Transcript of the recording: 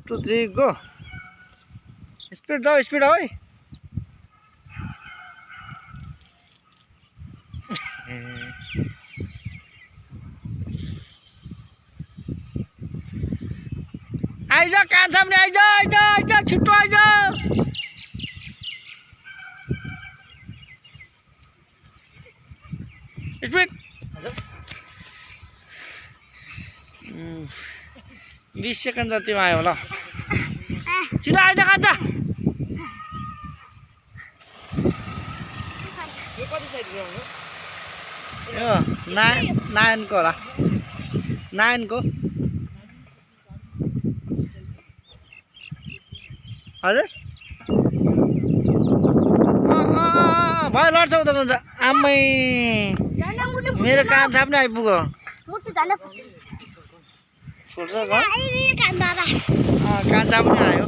two three go speed जाओ speed आओ आइज कहाँ छ भने आइज आइज आइज छिटो आइज स्पीड 20 सेकेन्ड जतिमा आयो होला छिटो आइज कहाँ छ यो 9 को होला 9 को हजुर भयो लड्छ उता जान्छ आम्मै मेरो कान छाप्ने आइपुग्यो फुल्छ कान छाप्ने आयो